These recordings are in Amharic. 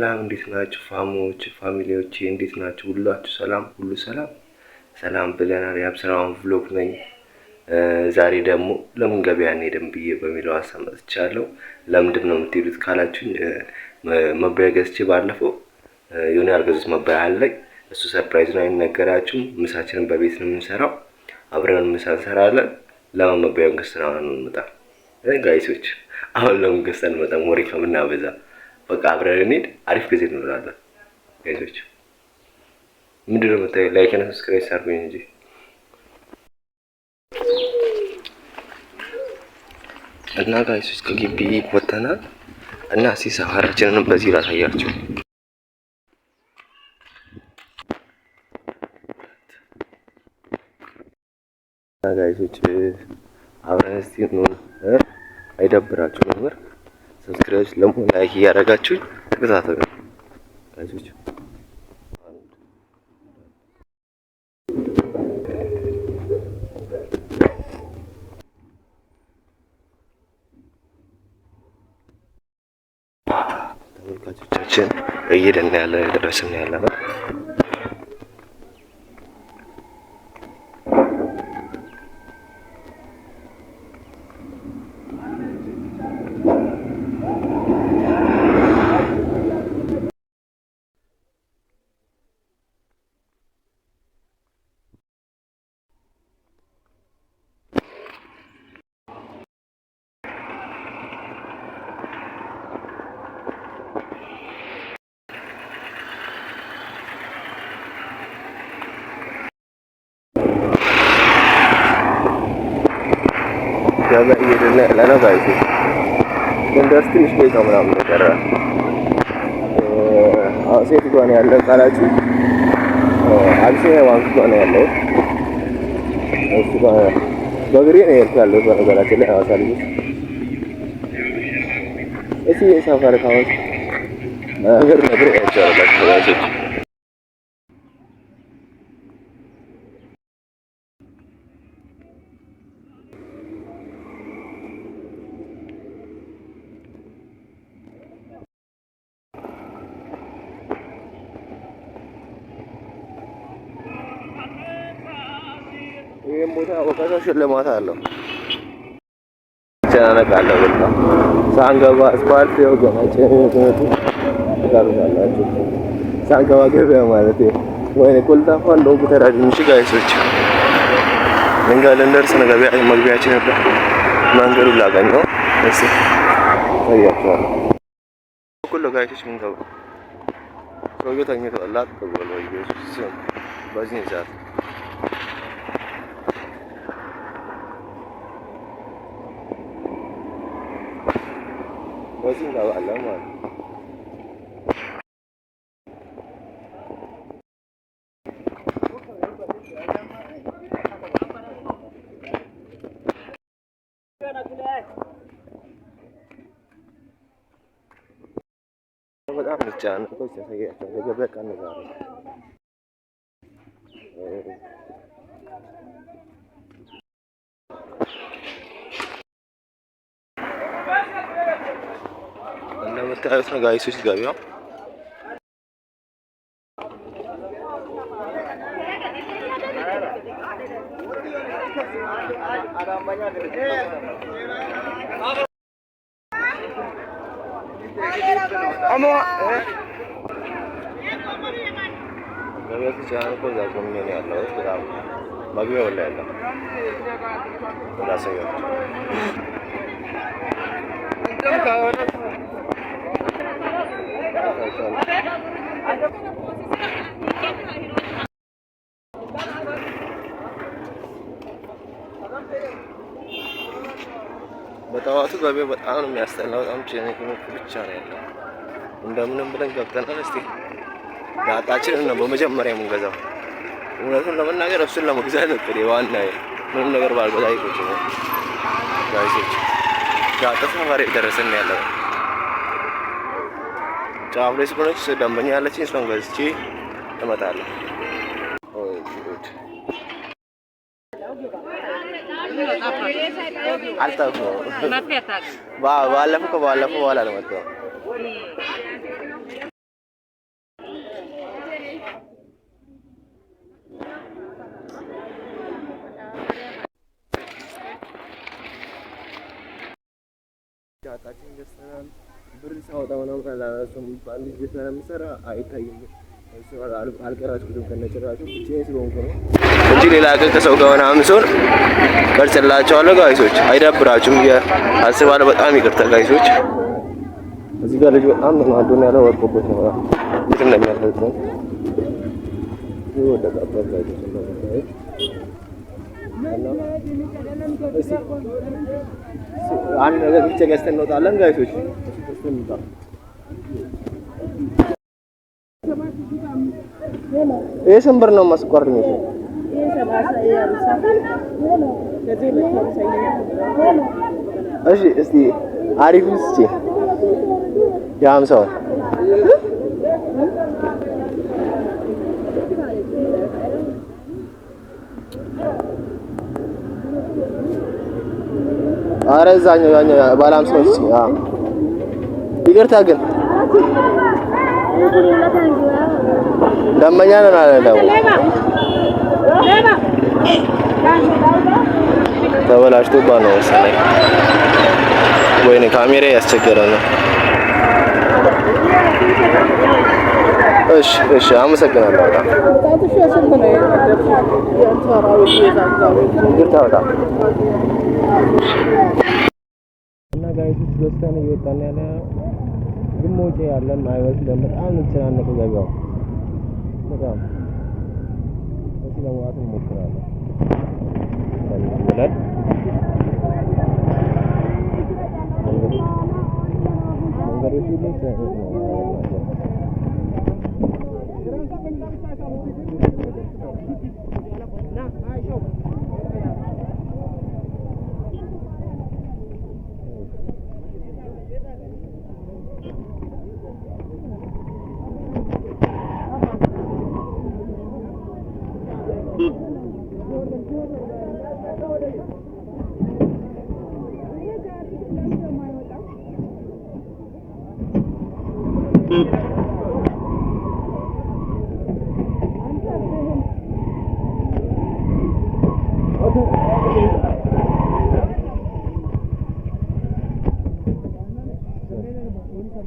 ሰላም እንዴት ናችሁ? ፋሞች family ዎቼ እንዴት ናችሁ? ሁላችሁ ሰላም፣ ሁሉ ሰላም ሰላም ብለናል። የአብስራውን vlog ነኝ። ዛሬ ደግሞ ለምን ገበያ አንሄድም ብዬ በሚለው ሀሳብ መጥቻለሁ። ለምንድን ነው የምትሄዱት ካላችሁኝ መበያ ገዝቼ ባለፈው የሆነ ያልገዙት መበያ አለኝ። እሱ surprise ነው፣ አይነገራችሁም። ምሳችንን በቤት ነው የምንሰራው፣ አብረን ምሳ እንሰራለን። ለምን መበያውን ገዝተን አሁን እንመጣ guys ኦች? አሁን ለምን ገዝተን እንመጣም? ወሬ ከምናበዛ በቃ አብረን እንሂድ። አሪፍ ጊዜ እንኖራለን guys ኦች። ምንድን ነው የምታየው? Like እና subscribe አድርጉኝ እንጂ። እና guys ኦች ከግቢ ወጥተናል እና እስኪ ሰፈራችንንም በዚህ ላሳያችሁ። እና guys ኦች አብረን እስቲ እንሁን፣ አይደብራችሁ ነበር። Subscribe ለመሆን like እያደረጋችሁ ተከታተሉ guys ኦች። ተመልካቾቻችን እየሄድን ያለ ደረስን ያለ ነው። ገበያ እየሄድን ያለ ነው guys ኦች። ልንደርስ ትንሽ ደቂቃ ምናምን ነው የቀረን። ሴት ጋር ነው ያለው ካላችሁ አቢሲኒያ ባንክ ጋር ነው ያለው። እሱ ጋር በእግሬ ነው የሄድኩ ያለሁት። በነገራችን ላይ ሐዋሳ ልጆች እስኪ የሰፈር ካሁን ነገር ነግሬ አይቻልም guys ኦች። ይህም ቦታ ወቀሳ ሽልማት አለው። ጨናነቃለሁ ብላ ሳንገባ አስፋልት ያው ገና ጭነቱ ትቀሩታላችሁ። ሳንገባ ገበያ ማለት ወይኔ ቆልጣፋ እንደሆንኩ ተረዱኝ። እሺ guys ኦች ድንጋይ ልንደርስ ነው። ገበያ መግቢያችን ነበር። መንገዱን ላገኘው እስኪ ታያችኋለሁ። ሁሉ guys ኦች ምን ገባ ሰውዬው ተኝቷል። ላጥ ብሎ ኢየሱስ በዚህ ሰዓት በዚህ እንገባለን ማለት ነው። በጣም የሚጨናነቀው ያሳያቸዋል። የገበያ ቀን ነው ዛሬ። እንደምታዩት ነው guys ኦች ገበያው ገበያው ተጨናንቆ እዛ ቆሜ ነው ያለሁት። በጣም መግቢያው ላይ ያለው ላሳያችሁ። በጠዋቱ ገበያው በጣም ነው የሚያስጠላው። በጣም ጭንቅንቅ ብቻ ነው ያለው። እንደምንም ብለን ገብተናል። እስቲ ዳጣችንን ነው በመጀመሪያ የምንገዛው። እውነቱን ለመናገር እሱን ለመግዛት እቅዴ ዋና ምንም ነገር ባልገዛ ይቆጭኛል። Guys ኦች ዳጣ ሰፈር ደረስን ያለው ጫፍ ላይ ስለሆነች ደንበኛ ያለችኝ እሷን ገዝቼ እመጣለሁ። አልጠፋሁም። ባለፈው ከባለፈው በኋላ ነው መጣሁ። እቃችን ገዝተናል። ብር ሳወጣ ምናምን አላነሱም። በአንድ ጊዜ ስለምሰራ አይታይም። አልቀረጽኩትም ከነጭራሹ ብቻዬን ስለሆንኩ ነው እንጂ ሌላ ቀን ከሰው ጋር ምናምን ሲሆን ቀርጽላቸዋለሁ። Guys ኦች አይደብራችሁም ብዬ አስባለሁ። በጣም ይቅርታ guys ኦች። እዚህ ጋር ልጅ በጣም ተናዶ ነው ያለው፣ ወድቆበት ነው እንዴት እንደሚያሳዝን ይወደቃበት guys ኦች እንደምታዩት እና እስኪ አንድ ነገር ብቻ ገዝተን እንወጣለን guys ኦች። ገዝተን እንውጣ። ይሄ ስንት ብር ነው ማስቆር ነው? እሺ እስቲ አሪፍ እስቲ የ50ውን አረ እዛኛው ያኛው ባለ 50ውን እስቲ። አዎ ይቅርታ ግን ደንበኛ ነን አለ ደግሞ ተበላሽቶባት ነው መሰለኝ። ወይኔ ካሜራ ያስቸገረ ነው። እሺ እሺ፣ አመሰግናለሁ በጣም ይቅርታ በጣም። እና guys ኦች ገዝተን እየወጣን ያለ ግን መውጫ ያለን አይመስልም። በጣም የተጨናነቀው ገበያው በጣም። እስኪ ለመውጣት እንሞክራለን ብለን መንገዶች ሁሉ ትናንሽ ነው ናቸው።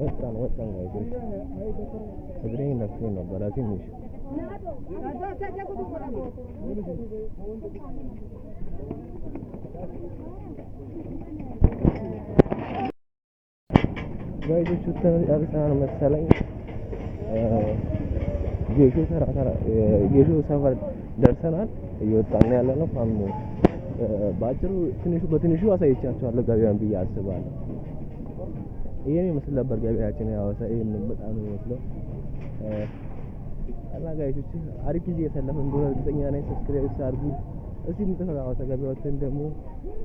ወጣን ወጣን guys ኦች፣ እግሬን ነክቶኝ ነበረ ትንሽ። Guys ኦች ጨርሰናል መሰለኝ። ጌሾ ተራ ተራ ጌሾ ሰፈር ደርሰናል። እየወጣን ያለ ነው። ፋም በአጭሩ ትንሹ በትንሹ አሳይቻችኋለሁ ገበያን ብዬ አስባለሁ። ይሄን ይመስል ነበር ገበያችን። ያው ይሄን በጣም ነው የሚመስለው። እና guys ኦች አሪፍ ጊዜ ያሳለፈ እንደሆነ እርግጠኛ ነኝ። Subscribe አድርጉ። እስቲ እንጥፈው ሐዋሳ ገበያ ወጥተን ደግሞ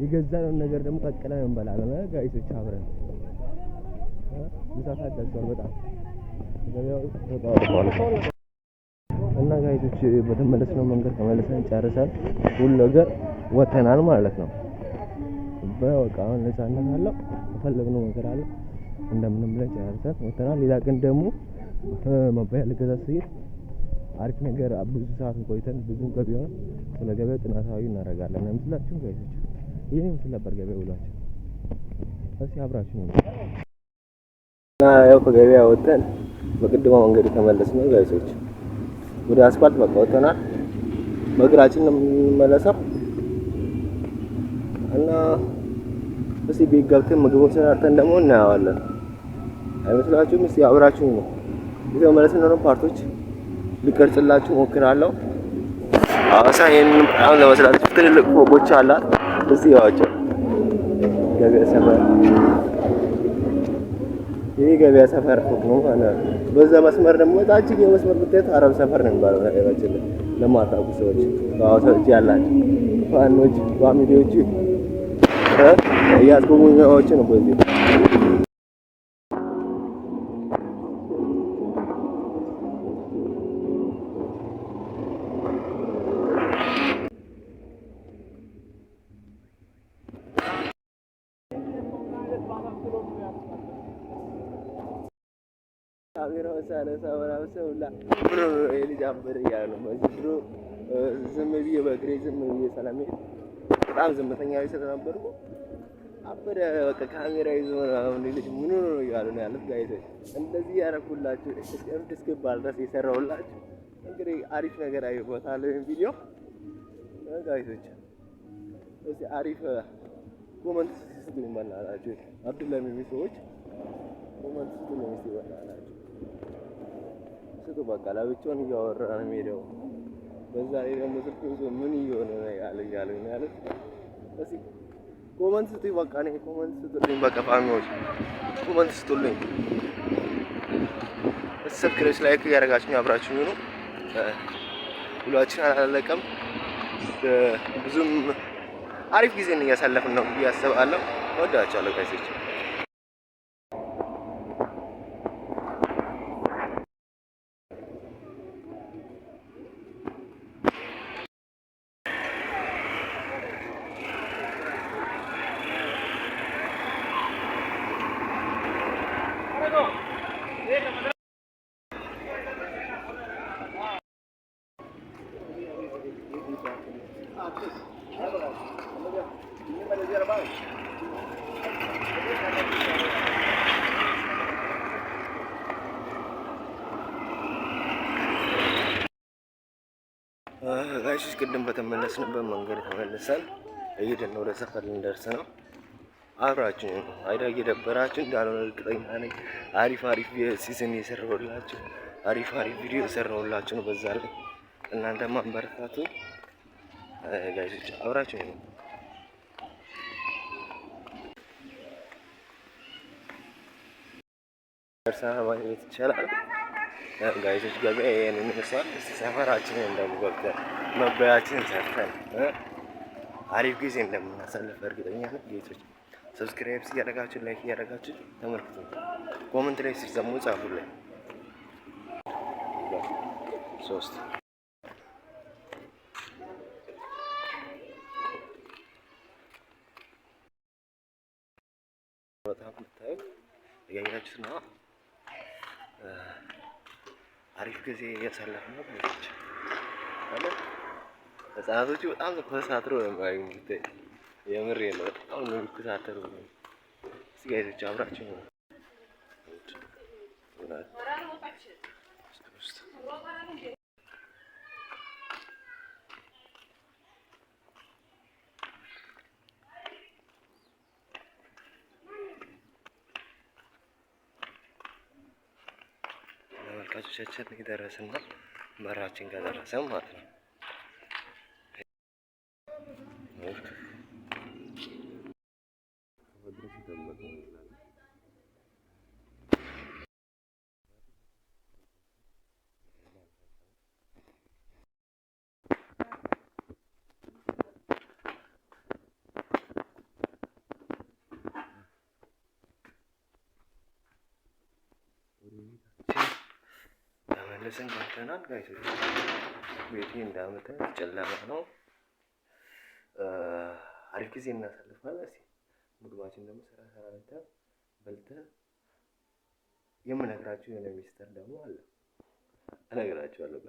የገዛነውን ነገር ደግሞ ቀቅለን እንበላለን። Guys ኦች አብረን ምሳ ሰዓት ደርሷል። በጣም ገበያው ተጧጡፏል። እና guys ኦች በተመለስነው መንገድ ተመልሰን ጨርሰን ሁሉ ነገር ወተናል ማለት ነው። በቃ አሁን ነፃነት አለው፣ የፈለግነው ነገር አለ። እንደምንም ብለን ጨርሰን ወተናል። ሌላ ቀን ደግሞ መባያ ልገዛ ስሄድ አሪፍ ነገር ብዙ ሰዓት ቆይተን ብዙ ገበያውን ስለ ገበያው ጥናታዊ እናደርጋለን። አይመስላችሁም guys ኦች? ይሄን ይመስል ነበር ገበያው ውሏችን። እስኪ አብራችሁ ነው እና ያው ከገበያ ወጥተን በቅድማ መንገድ የተመለስን ነው guys ኦች። ወደ አስፋልት በቃ ወጥተናል። በእግራችን ነው የምንመለሰው እና እስኪ ቤት ገብተን ምግቡን ሰርተን ደግሞ እናየዋለን። አይመስላችሁም? እስኪ አብራችሁ ነው የተመለስነው part ኦች ልቀርጽላችሁ ሞክራለሁ። ሐዋሳ ይሄንን በጣም ለመስራት ትልልቅ ፎቆች አላት። እስኪ ያዋቸው ገበያ ሰፈር፣ ይሄ ገበያ ሰፈር ፎቅ ነው ማለት ነው። በዛ መስመር ደግሞ ታችኛው መስመር ብታዩት አረብ ሰፈር ነው የሚባለው። ነገራችን ላይ ለማታውቁ ሰዎች በሐዋሳ ውጭ ያላችሁ ፋኖች family ዎች እያስጎበኘኋቸው ነው በዚህ። ካሜራውን ሳነሳ ምናምን ሰው ሁላ ምን ሆኖ ነው ይሄ ልጅ አበደ እያለ ነው። በዚህ ድሮ ዝም ብዬ በእግሬ ዝም ብዬ ስለምሄድ በጣም ዝምተኛ ስለነበርኩ አበደ በቃ ካሜራ ይዞ ምናምን ልጅ ምን ሆኖ ነው እያሉ ነው ያሉት guys ኦች። እንደዚህ ያደረኩላችሁ እብድ እስክባል ድረስ የሰራሁላችሁ እንግዲህ አሪፍ ነገር አይቦታለሁ ይሄን ቪዲዮ guys ኦች። እስኪ አሪፍ comment ስጡኝ በእናታችሁ። አብዱላ የሚሉ ሰዎች comment ስጡኝ እስኪ በእናታችሁ ስጡ። በቃ ለብቻውን እያወራ ነው የሚሄደው። በዛ ላይ ደግሞ ስልክ ይዞ ምን እየሆነ ነው ያለ እያሉ ነው ያሉት። እስኪ comment ስጡኝ በቃ እኔ comment ስጡልኝ በቃ family ዎች comment ስጡልኝ። Subscribe like እያደረጋችሁ አብራችሁ ነው። ውሏችን አላለቀም። ብዙም አሪፍ ጊዜ እያሳለፍን ነው ብዬ አስባለሁ። እወዳችኋለሁ guys ኦች። Guys ኦች ቅድም በተመለስንበት መንገድ ተመልሰን እየሄድን ወደ ሰፈር ልንደርስ ነው። አብራችሁ አይዳ እየደበራችሁ እንዳልሆነ እርግጠኛ ነኝ። አሪፍ አሪፍ season የሰራሁላችሁ አሪፍ አሪፍ ቪዲዮ የሰራሁላችሁ ነው። በዛ ላይ እናንተ ማንበረታቱ guys ኦች አብራችሁ ነው። ደርሰናል ማለት ይቻላል። Guys ኦች ገበያ ይሄንን ይመስላል። እስቲ ሰፈራችንን ደግሞ ገብተን መበያችንን ሰርተን አሪፍ ጊዜ እንደምናሳልፍ እርግጠኛ ነኝ። Guys ኦች subscribe እያደረጋችሁ like እያደረጋችሁ ተመልክቱ። Comment ላይ ሲሰሙ ጻፉልኝ። ሶስት በጣም የምታዩት እያያችሁት ነው። አሪፍ ጊዜ እያሳለፍን ነው። Guys ኦች አለ ህጻናቶቹ በጣም ተኮሳትረው ነው የማዩት። የምሬ ነው። በጣም ነው የሚኮሳተሩ። እስኪ guys ኦች አብራችሁ ነው። ሁለት ሶስት ተመልካቾቻችን የደረስን ነው። በራችን ጋር ደረሰን ማለት ነው። ተመልሰን ገብተናል guys ኦች። ቤቴ እንዳመጣ ጨለማ ነው። አሪፍ ጊዜ እናሳልፋለን። እስኪ ምግባችን ደግሞ ስራ ስራ በልተን በልተን የምነግራችሁ የሆነ ሚስጥር ደግሞ አለ እነግራችኋለሁ።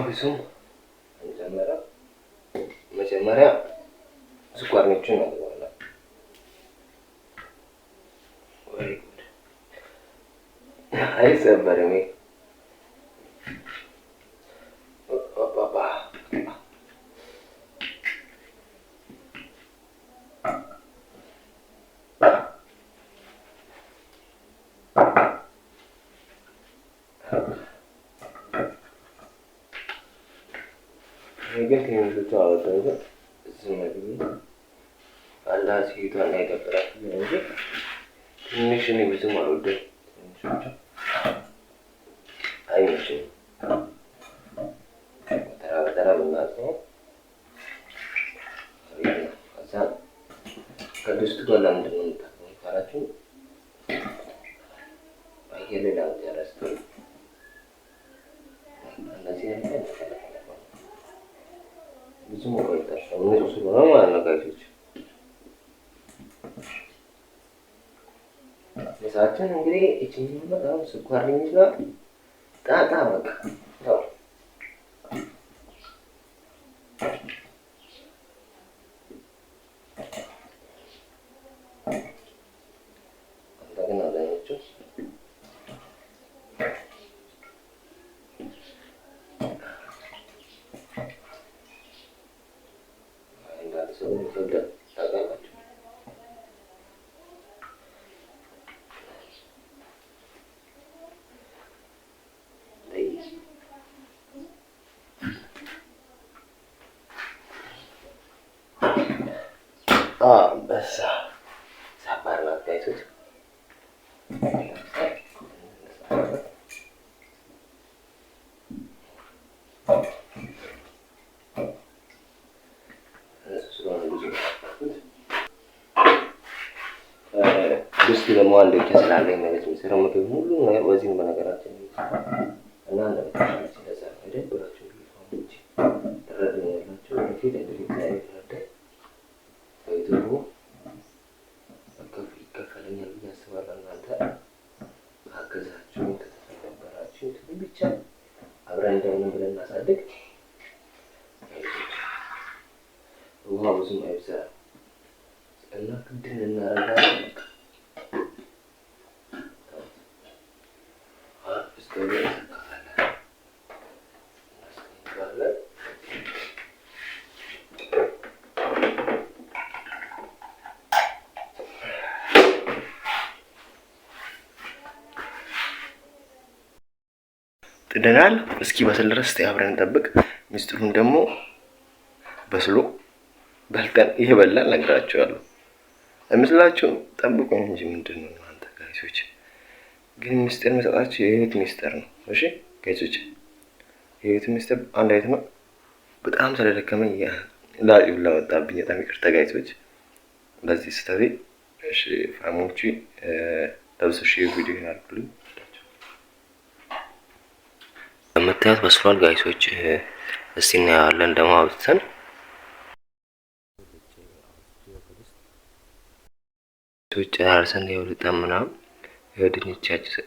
ብዙም መጀመሪያ መጀመሪያ ስኳር ነቹን እናደርገዋለን። ወይ ጉድ አይሰበርም። እኔ ግን ትንሾቹ አልወድም፣ ግን ዝም ብዬ አላ ሴቷን አይደብራት እንጂ ትንሽ እኔ ብዙም አልወድም። ትንሾቹ አይመችኝም። በተራ በተራ ብናጥበው ከዛ ከድስቱ ጋር ለምንድን ነው የምታጥበው ካላችሁ አየር ላይ ላምጨረስ እነዚህ ነገር ብዙ ቆይታቸው ንጹህ ስለሆነ ማለት ነው። Guys ኦች ምሳችን እንግዲህ እችኛው በጣም ስኳር ይዟል። ጣጣ በቃ ያው Guys ኦች። ድስቱ ደግሞ አንድ ብቻ ስላለኝ ማለት የሚሰራው ምግብ ሁሉ ነገር በዚህ ነው። በነገራችን እና እንደምታውቁት ለዛ ነው አይደብራችሁ family ዎች፣ ትረዱኛላችሁ። ወደፊት እንግዲህ እግዚአብሔር ይረዳኝ፣ በ YouTube ኡ ይከፈለኛል ብዬ አስባለሁ። እናንተ ካገዛችሁ፣ ከተተባበራችሁ ብቻ አብረን እንደምንም ብለን እናሳድግ። ውሃ ብዙም አይብዛ እና ክድን እናደርጋለን። እስከዚያ እንሰካለን፣ እናስቀምጠዋለን። ጥደናል። እስኪ በስል ድረስ እስቲ አብረን እንጠብቅ። ሚስጥሩን ደግሞ በስሎ በልተን እየበላን እነግራችኋለሁ። አይመስላችሁም? ጠብቁኝ እንጂ ምንድን ነው እናንተ guys ኦች። ግን ሚስጥር የምሰጣችሁ የህይወት ሚስጥር ነው። እሺ guys ኦች፣ የህይወት ሚስጥር አንድ አይነት ነው። በጣም ስለደከመኝ ላጭ ሁላ ወጣብኝ። በጣም ይቅርታ guys ኦች በዚህ ስህተቴ። እሺ family ዎቼ፣ ለብሶ share ቪዲዮ ያድርጉልኝ። የምታዩት በስሏል guys ኦች። እስቲ እናየዋለን ደግሞ አውጥተን። ጨራርሰን የውልጠን ምናምን ድንቻችን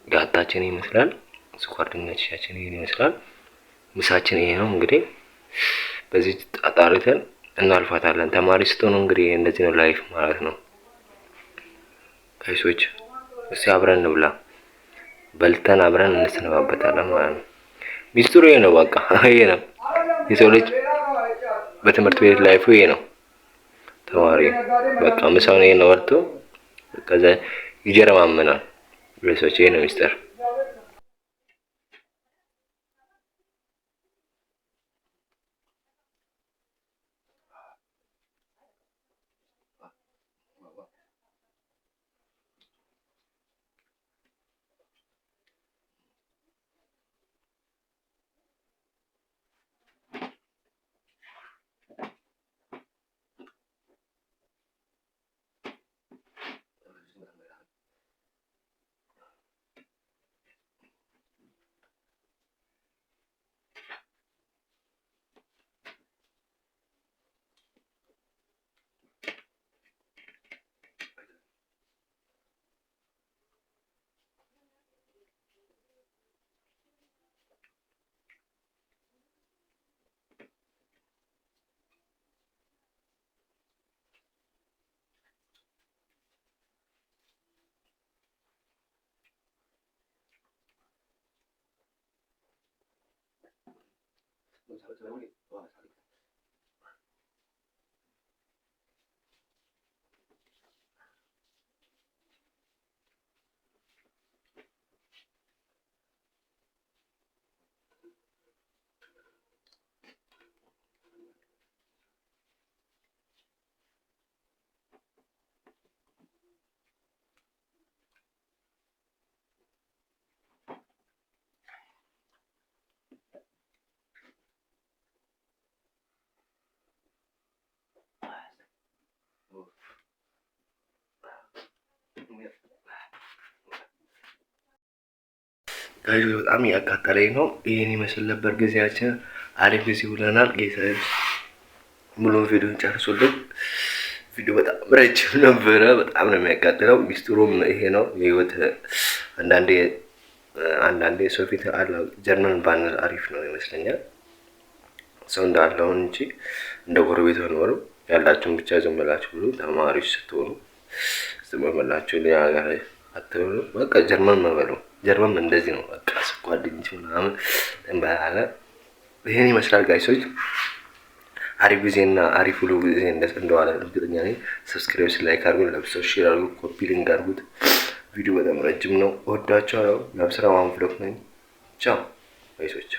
ጋጣችን ይመስላል። ስኳር ድንቻችን ይሄን ይመስላል። ምሳችን ይሄ ነው እንግዲህ። በዚህ አጣርተን እናልፋታለን። ተማሪ ስትሆኑ እንግዲህ እንደዚህ ነው life ማለት ነው። Guys ኦች፣ እስቲ አብረን እንብላ። በልተን አብረን እንሰነባበታለን ማለት ነው። ሚስጥሩ ይሄ ነው። በቃ ይሄ ነው የሰው ልጅ በትምህርት ቤት life ኡ ይሄ ነው። ተማሪ በቃ ምሳውን ይሄ ነው በልቶ ከዛ ይጀረማመናል። Guys ኦች፣ ይሄ ነው ሚስጥር። Guys፣ በጣም እያቃጠለኝ ነው። ይህን ይመስል ነበር ጊዜያችን። አሪፍ ጊዜ ውለናል። ጌታ ሙሉን ቪዲዮን ጨርሱልኝ። ቪዲዮ በጣም ረጅም ነበረ። በጣም ነው የሚያቃጥለው። ሚስጥሩም ይሄ ነው የህይወት። አንዳንዴ አንዳንዴ ሰው ፊት ጀርመን ባንል አሪፍ ነው ይመስለኛል። ሰው እንዳለውን እንጂ እንደ ጎረቤት ሆኖ ያላችሁን ብቻ ዝም ብላችሁ ብሉ። ተማሪዎች ስትሆኑ ዝም ብላችሁ ሌላ ጋር አትበሉ። በቃ ጀርመን መበሉ ጀርመን እንደዚህ ነው። በቃ ስኳር ድንች ምናምን እንበላለን። ይህን ይመስላል guys ኦች። አሪፍ ጊዜና አሪፍ ሁሉ ጊዜ እንደዋለ እርግጠኛ ነኝ። Subscribe፣ like አድርጉ፣ ለብሰው share አድርጉ፣ copy link አድርጉት። ቪዲዮ በጣም ረጅም ነው። እወዳችኋለሁ። የአብስራ ዋን vlog ነኝ። ቻው guys ኦች።